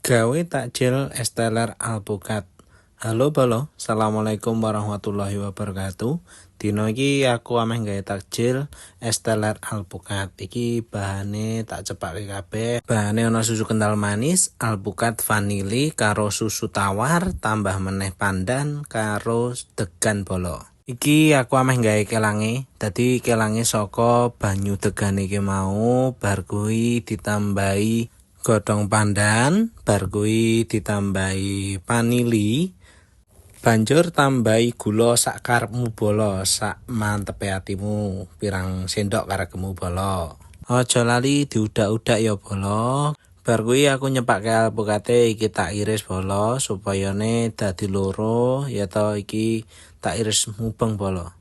Gawe takjil es teler alpukat. Halo bolo, assalamualaikum warahmatullahi wabarakatuh. Dino iki aku ameh gawe takjil es teler alpukat. Iki bahane tak cepake kabeh. Bahane ana susu kental manis, alpukat vanili karo susu tawar, tambah meneh pandan karo degan bolo. Iki aku ameh gawe kelange. Dadi kelange saka banyu degane iki mau, bar kuwi ditambahi godhong pandan, bar kuwi ditambahi vanili, banjur tambahi gula sak karepmu bolo, sak mantepe atimu, pirang sendok karekmu bolo. Aja lali diudak-udak ya bolo. Bar kuwi aku nyepake alpukate iki tak iris bolo supayane dadi loro ya to, iki tak iris mubeng bolo.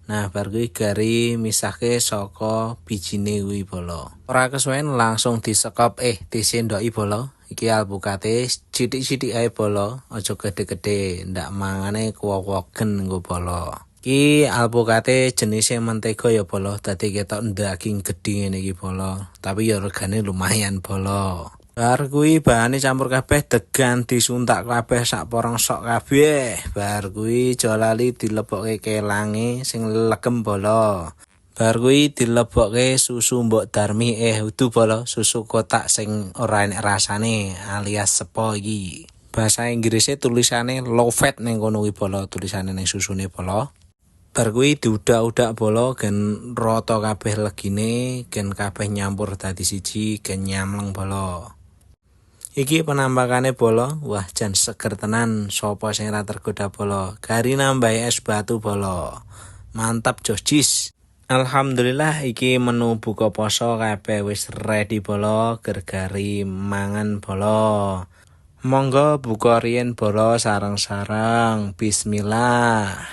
Nah, bar kuwi gari misahke saka bijine kuwi bolo. Ora kesuwen langsung disekop, disendoki bolo. Iki alpukate sithik-sithik ae bolo, aja gede-gede, ndak mangane kuwok-woken nggo bolo. Iki alpukate jenise mentega ya bolo, dadi ketok daging gedhe ngene iki bolo. Tapi ya regane lumayan bolo. Bar kuwi bahane campur kabeh, degan disuntak kabeh sak porong sok kabeh. Bar kuwi aja lali dilebokke kelange sing legem bolo. Bar kuwi dilebokke susu Mbok Darmi, udu bolo, susu kotak sing ora enek rasane alias sepo iki. Bahasa Inggrisnya tulisane low fat ning kono kuwi bolo, tulisane ning susune bolo. Bar kuwi diudak-udak bolo gen rata kabeh legine, gen kabeh nyampur dadi siji, gen nyamleng bolo. Iki penampakane bolo, wah jan seger tenan, sapa sing ora tergoda bolo. Gari nambahi es batu bolo. Mantap jos jis. Alhamdulillah iki menu buka poso kabeh wis ready bolo, gergari mangan bolo. Monggo buka riyen bolo sareng-sareng. Bismillah.